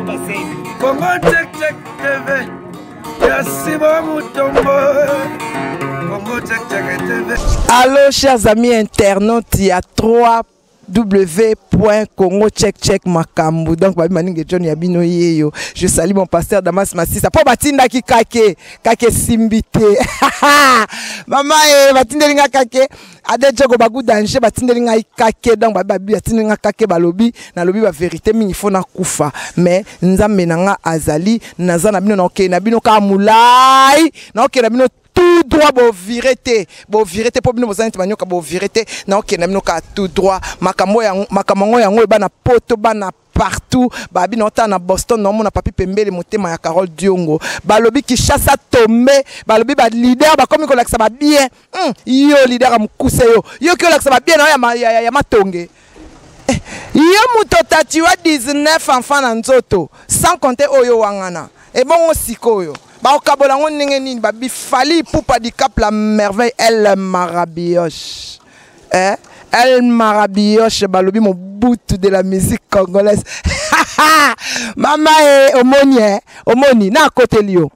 passé. Congo Check Check TV ya Simon Mutombo. Congo Check Check TV. Allô, chers amis internautes, il y a 3 w.congo check check makambu donc babi maninge john ya bino yeyo. Je salue mon pasteur Damas Masisa po batindaki kake kake simbi te. Mama e batindeli nga kake ade jogo bagu danger, batindeli ngai kake. Donc babi babi batindeli nga kake, balobi nalobi ba vérité mingi fo nakufa, mais nzambe na nga azali naza na bino, na okende na bino kaka molai, na okende na bino tout droit, bovire te, bovire te, mpo bino boza neti banyoka, bovire te, na okende na bino kaka tout droit. Makambo yango, makambo yango yango bana poto, bana partout, babi na otala na Boston, naomona papi pembele motema ya Carole Diongo. Balobi Kinshasa tombe, balobi ba leader bakomi kolakisa ba bien. Yo leader ya mokuse, yo yo ki olakisa ba bien na yo ya matonge. Yo moto tatiwa 19 enfants na nzoto, sans compter oyo wangana. Ebongo sikoyo bakokabola yango ndenge nini? Babi Fally Ipupa Dicap la merveille, El Marabioche, eh? El Marabioche, balobi mobutu de la musique congolaise. Mama e omoni, eh? Omoni na akoteli yo,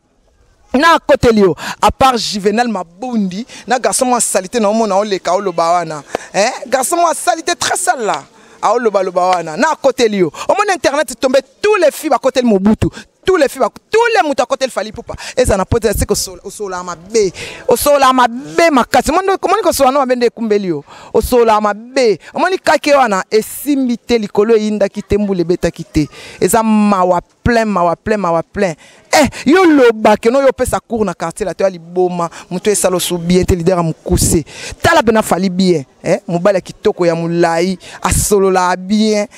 na akoteli yo, à part Juvenal Mabundi na garçon mwa salité na omona oleka oloba wana, eh? Garçon mwa salité très sale là, aolobaloba wana, na akoteli yo. Omoni internet tombe, tous les filles bakoteli Mobutu, tous les filles, tous les moto akoteli Fally Ipupa. Eza na poto ya se osola mabe, osola mabe makasi. Omoni kosola no mabe nde ekumbeli yo, osola mabe. Omoni kake wana esimbi te, likolo eyindaki te, mbula ebetaki te, eza mawa plein, mawa plein, mawa plein. Yo loba ke no yo pesa cours na quartier la to ya liboma, moto esala osu bien te, leader ya mokuse. Tala mpe na Fally bien, mobali ya kitoko ya molai, asolola bien.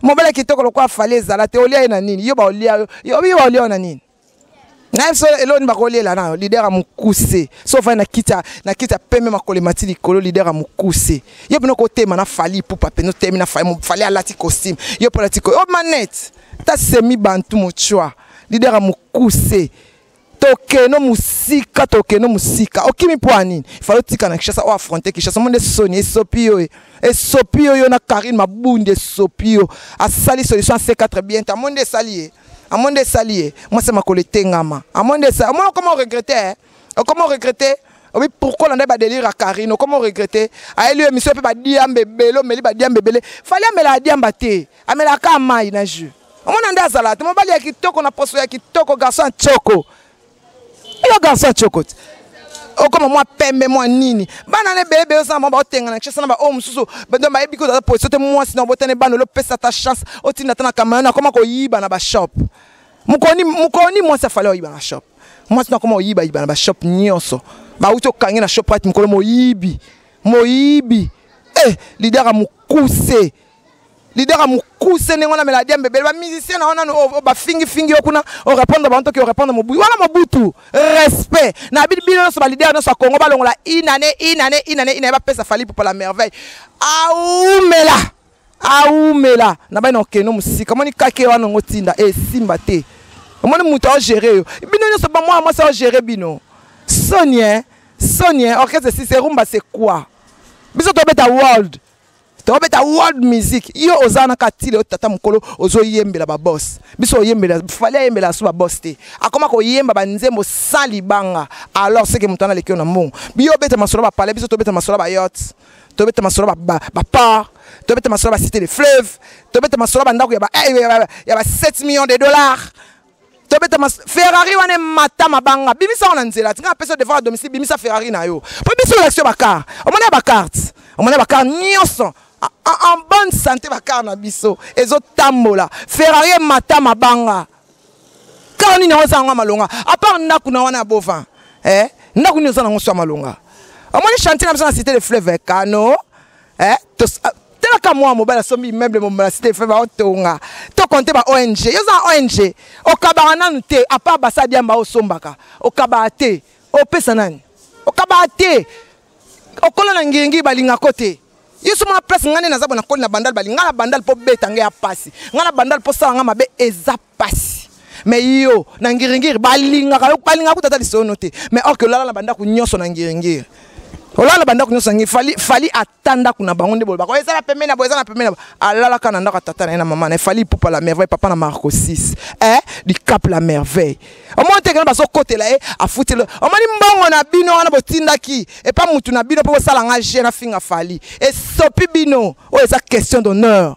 Mobali ya kitoko lokola Fally ezala te, olia ye na nini? Yo baolia yo, yo yo baolia yo na nini? Na biso eloni bakoliela na yo, leader ya mokuse. So ofandi na kiti ya pembe, makolo emati likolo, leader ya mokuse. Yo mpena okotema na Fally Ipupa, pena otemi na Fally, Fally alati costume, yo mpo alati o manette ta semi bantu mochwa, leader ya mokuse. Tokeno mosika, tokeno mosika, okimi mpo ya nini? Fally otika na Kinshasa, o affronte Kinshasa monde, soni esopi yo, esopi yo, yo na Karine Mabundi esopi yo. Asali solution C4 bien te, amonde esali ye, amonde esali ye, mwasi makolo etengama, amonde esali. Omona okoma oregrete, eh? Okoma oregrete obi pourquoi olanda badélire ya Karine? Okoma oregrete, ayeli yo émission mpe badiamba ebele, omeli badiamba ebele. Fally amelaka diamba te, amelaka mai na jus. Omona nde azala te, mobali ya kitoko na poso ya kitoko, garçon ya tioko, yo garçon ya tioko te, okoma mwa pembe mwa nini. Bana na ebele ebele osala mwa baotenga na Kinshasa na baoyo mosusu donc bayebi kozala position te. Mwasi na obotani bana, olopesa ata chance, otinda ata na kamera, akoma koyiba na bashop. Mokoni mokoni mwasi afali oyiba na shop, mwasi nakoma oyibayiba na bashop nyonso, bauti okangi na Shoprite mokolo, moyibi, moyibi. Leader ya mokuse, leader ya mokuse, ndenge wana mela diambe ebele. Bamusicien na wana bafingifingi yo kuna, orépondre bango, toki orépondre mobutu wana. Mobutu, respect na bino nyonso. Baleader nyonso ya Congo balongola inane, inane, inane, inane, bapesa Fally Ipupa la merveille. Aumela, aumela na bani okende mosika. Omoni kake wana ngo tinda esimba te. Omoni moto aogere yo, bino nyonso bamwana mwasi aogere bino. Soni, eh? Soni, eh? Orchestre sisi rumba, c'est quoi? Biso tobeta world, tobeta world music. Yo oza na katile oyo tata mokolo ozoyembela babos, biso oyembela Fally, ayembela so babos te, akoma koyemba banzembo sans libanga. Alors seke moto wana aleki yo na mbongo. Biyo obeta masolo bapale, biso tobeta masolo bayacht, tobeta masolo baport, tobeta masolo bacité de fleuve, tobeta masolo bandako ya ba 7 millions de dollars, tobeta Ferrari wana emata mabanga. Bimisa wana nzela, tinga apesa devant ya domicile, bimisa Ferrari na yo mpo biso olakisi yo bacar. Omoni ya bacarte, omoni ya bacar nyonso en bonne santé, bacar na biso ezotambola. Ferrari emata mabanga, car nini yango eza yango ya malonga à part ndako na wana ya bovin, eh? Ndako nini oza nango so ya malonga? Omoni chantier na biso na cité de fleuve kano, eh? Telaka mwa mobali asombi immeuble mobima na cité de fleuve, aotonga. Tokonte ba ONG, yo oza na ONG, okabaka nanu te, à part basa diamba osombaka, okabaka te, opesa nani? Okabaka te, okola na ngiringi, balingako te. Yo so mona place ngai nde naza bona koli na Bandal, balinga na Bandal mpo beta ngai ya pasi, ngai na Bandal mpo sala ngai mabe eza pasi. Mais yo na ngiringiri balingaka yo, balingaka kuta ata lisono te. Mais or ke olala na bandako nyonso na ngiringiri. Olala bandako nyonso yangi Fally, Fally ata ndako na bango nde bolobaka oyo eza na pembeni na boye, eza na pembeni na boye. Alalaka na ndako ya tata na ye na mama na ye. Fally Ipupa la merveille, papa na Marco 6, eh, du Cap la merveille. Omoni te kena bazokotela ye, afuteli. Omoni mbongo na bino wana botindaki epa mutu na bino mpo bosala nga je na finga Fally. Esopi bino. Oyo eza question d'honneur.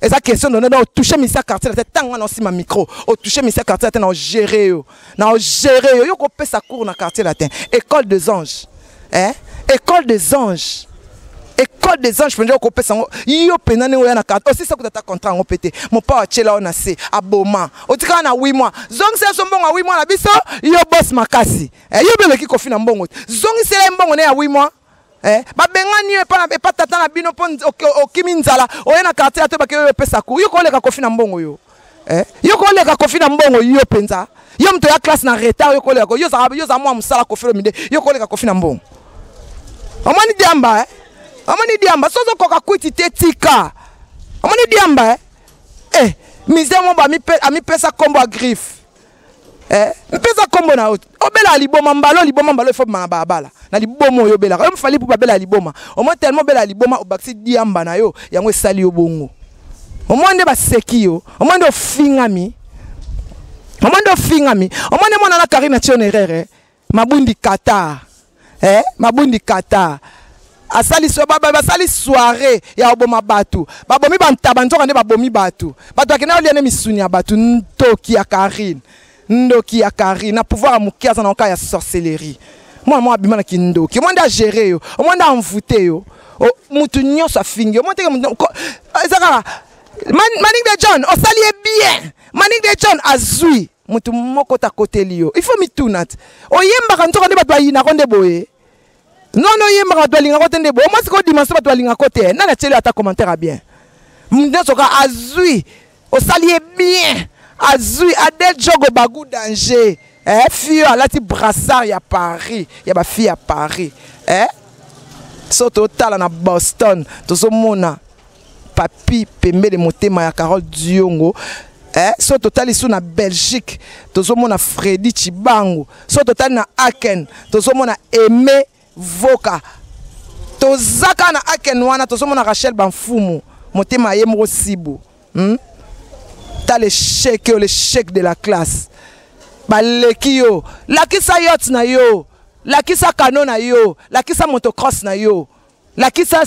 Eza question d'honneur. Donc, toucher misa quartier la tête, tango wana osima micro. O toucher misa quartier la tête, na o gérer yo. Na o gérer yo. Yo kopesa cours na quartier latin. École des anges. Eh? École des anges. École des anges, mpenza okopesa yango. Yo mpenza ndenge oya na quartier. Osisa kuta ata contrat yango mpe te. Mopao atiela yo na se, aboma. Otikala na 8 mois. Zongisa biso mbongo ya 8 mois na biso, yo boss makasi. Eh, yo mpe oleki Koffi na mbongo te. Zongisela ye mbongo na ye ya 8 mois. Eh, babengani yo epa tata na bino mpo okimi nzala, oye na quartier ya to bake yo opesa cours. Yo koleka Koffi na mbongo yo. Eh, yo koleka Koffi na mbongo yo mpenza. Yo moto ya classe na retard, yo koleka yo za, yo za mwa mosala Koffi Olomide, yo koleka Koffi na mbongo. Omoni diamba, eh? Omoni diamba, sozo koka kwiti te tika. Omoni diamba, eh? Eh, misère mo ba amipesa kombo ya griffe. Eh, mpeza kombo na yo. Obela liboma mbalo, liboma mbalo, il faut bima na balabala. Na liboma oyo obelaka. Yo Fally Ipupa bela liboma. Au moins tellement bela liboma obakisi diamba na yo, yango esali yo bongo. Au moins nde baseki yo, au moins nde ofingami. Au moins nde ofingami. Au moins nde mwana na Karine atie en erreur, eh. Mabundi Qatar. Eh, Mabundi Qatar. Asali so, ba, ba, basali soirée ya oboma batu. Babomi ba ntaba nzoka nde babomi batu. Batu akenda olia ne misuni ya batu. Ndoki ya Karine. Ndoki ya Karine. Na pouvoir ya moke aza na oka ya sorcellerie. Mwana mwa abima na kindoki. Mwana nde a gérer yo. Mwana nde a envoûter yo. O, mutu nyonso afingi yo. Mwana teke mutu, ko, eza kaka, Manik de John, osali ye bien. Manik de John azui. Mutu moko takoteli yo. Il faut mituna te. Oyembaka nzoka nde bato bayinako nde boye. Non, non, oyembaka bato balingako te nde boye. Omoni sikoyo dimension bato balingako te. Nani atieli ata commentaire ya bien? Nyonso ka azui. Osali ye bien. Azui. Adèle Djogo Bagou danger. Eh, fille alati brassard ya Paris, ya ba fille ya Paris. Eh? So totala na Boston, tozomona Papi Pembele motema ya Carole Diongo. Eh, so totali su na Belgique, tozomona Freddy Chibangu. So totali na Aachen, tozomona Aimé Voka. Tozaka na Aachen wana, tozomona Rachel Banfumu, motema ye moko sibu. T'as l'échec, yo, l'échec de la classe. Baleki yo, lakisa yacht na yo, lakisa canot na yo, lakisa motocross na yo. Lakisa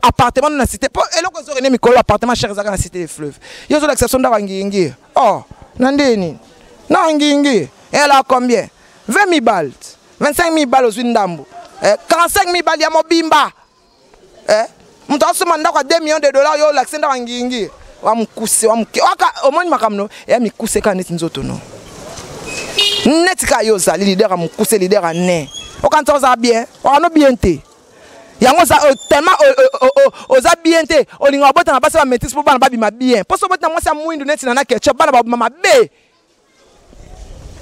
appartement na cité. Po eloko ezo rene mikolo appartement cher ezaka na cité des fleuves. Yo zo lakisa sonda wa ngingi. Oh, na ndeni. Na ngingi. Elle a combien? 20 000 balles. 25 000 balles ozwi ndambo. Eh, 45 000 balles ya mobimba. Eh, moto asomba ndako ya 2 millions de dollars yo lakisa ndako ya ngingi. Wa mukuse, wa muke. Waka omoni makambo no, ya mikuse ka neti nzoto no. Neti ka yo zali leader ya mukuse, leader ya ne. Okanisa oza bien, okano bien te. Yango oza, tellement, oza bien te, olinga obota na basi ba métis po bana babima bien. Po so obota na mwasi ya mwindu neti na na ketchup, bana babima mabe.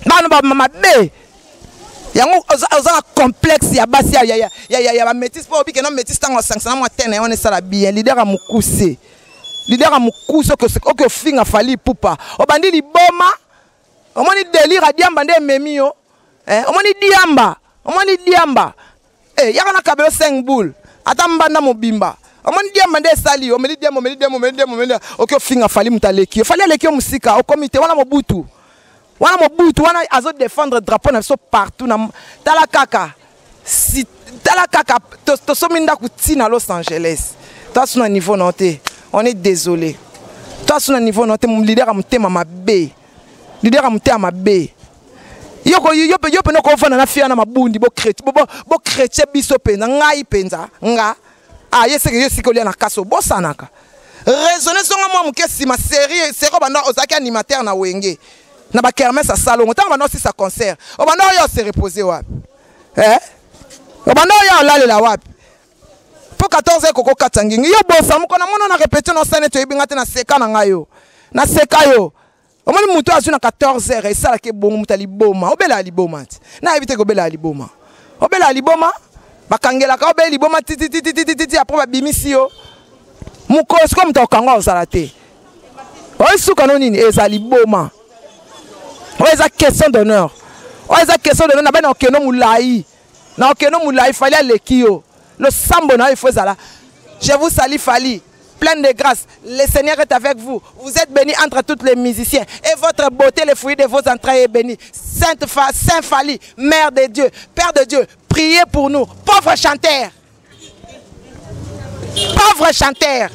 Bana babima mabe. Yango oza na complexe ya basi ya ba métis po obike na métis tango asangisana mwa tene wana esala bien. Leader ya mukuse. Leader ya mukuse, oke ofinga Fally Ipupa. Obandi liboma, omoni délire ya diamba nde ememi yo. Eh, omoni diamba, omoni diamba. Eh, yaka na kabelo 5 boules. Ata mbanda mobimba. Omoni diamba nde esali yo, omeli diamba, omeli diamba, omeli diamba, omeli diamba. Oke ofinga Fally moto aleki yo. Fally aleki yo mosika, okomi te, wana Mobutu. Wana Mobutu, wana azo défendre drapeau na biso partout na tala kaka. Si tala kaka tosomi ndako ti na Los Angeles. Toi sous na niveau na te. On est désolé. Toi sous na niveau na te, leader ya motema mabe. Leader ya motema mabe. Yoko, yo, yo, yo, yo, yo, na fia na mabundi, bo chrétien, bo, bo, bo chrétien biso penza, ngai penza, nga. Ah, ye seke, yo sike olia na kaso, bosanaka. Raisonner songa mwa moke sima série, série banda ozaki animateur na Wenge. Na ba kermesse à Salongo, tango banda osisa concert. Obanda oyo se reposer wapi? Eh? Obanda oyo olalela wapi? Po 14 heures koko katsa ngingi. Yo bosa moko na mona na répétition na osane to yebinga te na seka na ngai yo. Na seka yo. Omoni moto azwi na 14 heures esalaka ebongo moto ya liboma. Obela ya liboma ti. Na yebi te kobela ya liboma. Obela ya liboma, bakangelaka obela liboma ti ti ti ti ti ti ti après babimisi yo. Mokolo sikoyo moto akokanga ozala te. Oyo suka no nini? Eza liboma. Oyo eza question d'honneur. Oyo eza question d'honneur na bana okeno mulayi. Na okeno mulayi Fally aleki yo. Losambo na yo il faut ezala je vous salue Fally pleine de grâce. Le Seigneur est avec vous. Vous êtes bénis entre tous les musiciens. Et votre beauté, le fruit de vos entrailles est béni. Sainte Fa, Saint Fally, Mère de Dieu, Père de Dieu, priez pour nous, pauvres chanteurs. Pauvres chanteurs.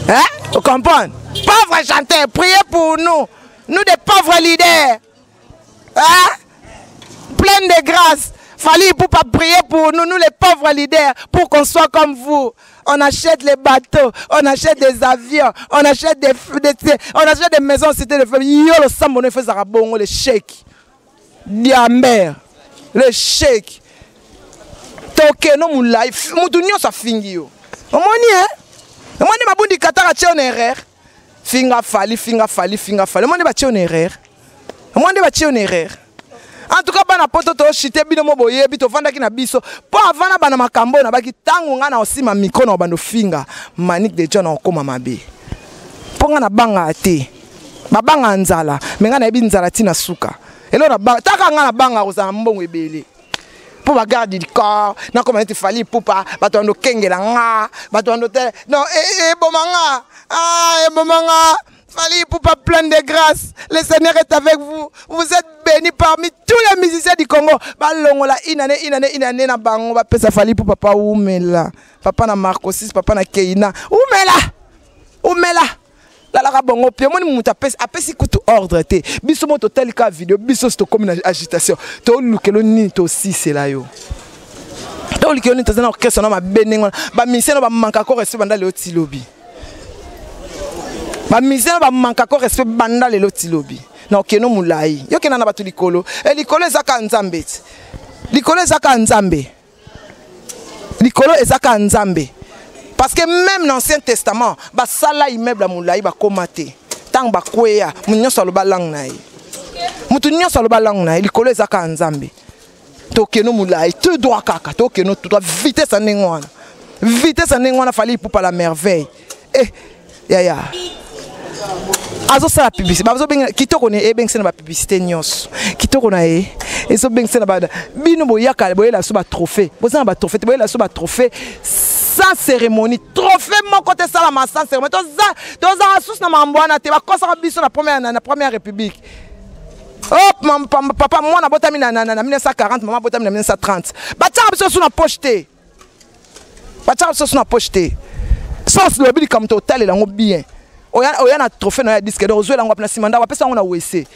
Hein? Vous comprenez? Pauvres chanteurs, priez pour nous. Nous des pauvres leaders. Hein? Pleine de grâce. Fally pour pas prier pour nous, nous les pauvres leaders, pour qu'on soit comme vous. On achète les bateaux, on achète des avions, on achète des, des, on achète des maisons, c'était le feu. Yo le sambo ne fait bongo le chèque. Diamber, le chèque. Tokeno mulai, mutu nyonso afingi yo. Omoni hein? Omoni mabundi kataka tie en erreur. Finga Fally, finga Fally, finga Fally. Omoni ba tie en erreur. Omoni ba tie en erreur. En tout cas bana poto to chite bino mo boyebi to vandaki na biso po avana bana makambo na baki tango nga na osima micro na bando finga Manick de John okoma mabe. Po nga na banga te. Ba banga nzala, mais nga na yebi nzala ti na suka. Elo na banga, taka nga na banga kozala mbongo ebele. Po ba garde du corps, na koma neti Fally Ipupa, bato bando kengela nga, bato bando te, non, e, e, boma nga. Ah, e boma nga. Fally Ipupa plein de grâce. Le Seigneur est avec vous. Vous êtes bénis parmi tous les musiciens du Congo. Balongola une année, une année, une année na bango ba pesa Fally Ipupa papa umela. Papa na Marco 6, papa na Keina. Umela. Umela. Lalaka bongo pio moni mutu apesi, apesi kutu ordre te. Biso moto tali ka vidéo, biso sto komi na agitation. To lukelo ni to sisela yo. To lukelo ni to zana orchestre na mabe ndenge wana. Ba musicien na ba manka ko respect banda lelo ti lobi. Ba musicien ba manka ko respect banda lelo ti lobi. Na okeno mulai. Yo kena na batu likolo. E likolo ezaka nzambe ti. Likolo ezaka nzambe. Likolo ezaka nzambe. Parce que même dans l'Ancien Testament, ba sala immeuble ya mulai ba komate. Tant ba kweya, mutu nyonso aloba langue na ye. Mutu nyonso aloba langue na ye, likolo ezaka nzambe. Tokeno mulai, tout droit kaka, tokeno tout droit, vitesse ya ndenge wana. Vitesse ya ndenge wana, Fally Ipupa la merveille. Eh, ya ya. Azosala publicité, bazobenga kitoko ne ebengisa na ba publicité nyonso. Kitoko na ye ezobengisa na ba bino boyaka boyela so ba trophée. Bozana ba trophée, boyela so ba trophée sans cérémonie. Trophée moko te sala ma sans cérémonie. Toza toza sous na mambo wana te bakosaka biso na première na, na première république. Hop, mam, pam, papa mwana botami na, na, na, na 1940, maman botami na 1930. Batiaka biso sous na poche te. Batiaka biso sous na poche te. Sans lobi likambo to otalela yango bien. Oya, oya na trophée na ya disque d'or, ozwela yango na sima ndako, apesa yango na WC.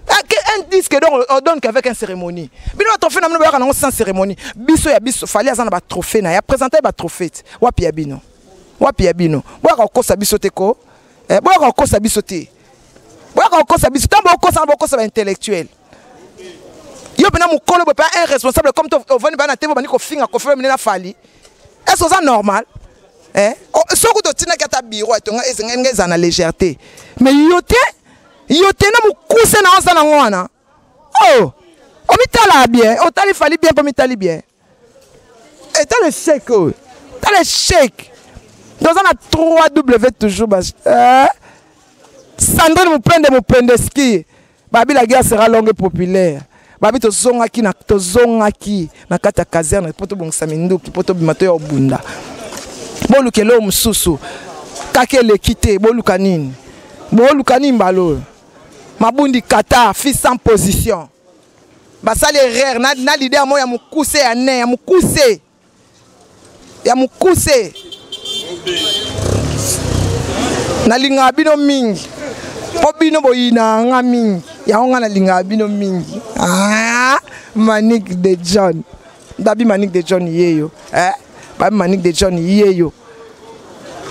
Un disque d'or, on donne qu'avec une cérémonie. Bino ba trophée na bino bayaka nango sans cérémonie. Biso ya biso, Fally aza na ba trophée na ya présenter ba trophée. Wapi ya bino? Wapi ya bino? Boyaka kokosa biso te ko. Eh, boyaka kokosa biso te. Boyaka kokosa biso. Tango bokosa, bokosa ba intellectuel. Yo pena mukolo bo pa un responsable comme toi ovani ba na tebo bani ko finga ko fela na Fally. Est-ce que ça normal? Eh? Oh, soki totinaki ata bureau atonga ezenga nga eza na légèreté. Mais yo te, yo te na mukuse na oza na ngwana. Oh! Omitala bien, otali Fally bien, omitali bien. Et t'as le chèque, oh. T'as le chèque. Dans un 3W toujours, bah, eh? Sandrine Mupende Mupendeski. Babi, la guerre sera longue et populaire. Babi, tozongaki na, tozongaki na kati ya caserne, po tobongisa minduki, po tobima toya obunda. Boluka eloko mosusu. Kaka eleki te, boluka nini? Boluka nini mbala oyo? Mabundi Qatar, fils sans position. Basali erreur na, na leader moko ya mokuse ya ne, ya mokuse. Ya mokuse. Nalingaka bino mingi. Po bino boyinaka nga mingi. Yango nga nalingaka bino mingi. Ah, Manick de John. Babi Manick de John yeyo. Eh, babi Manick de John yeyo.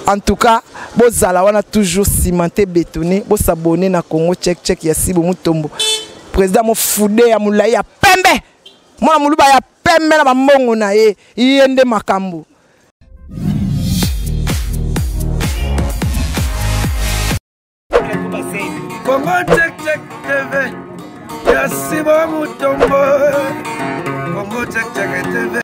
En tout cas, bozala wana toujours cimenté, bétonné, bo s'abonner na Congo Check Check ya Sibo Mutombo. Président mo fude ya mulayi ya pembe. Mwana muluba ya pembe na ba mbongo na ye, yende makambo. Congo Check Check TV ya Sibo Mutombo. Congo Check Check TV.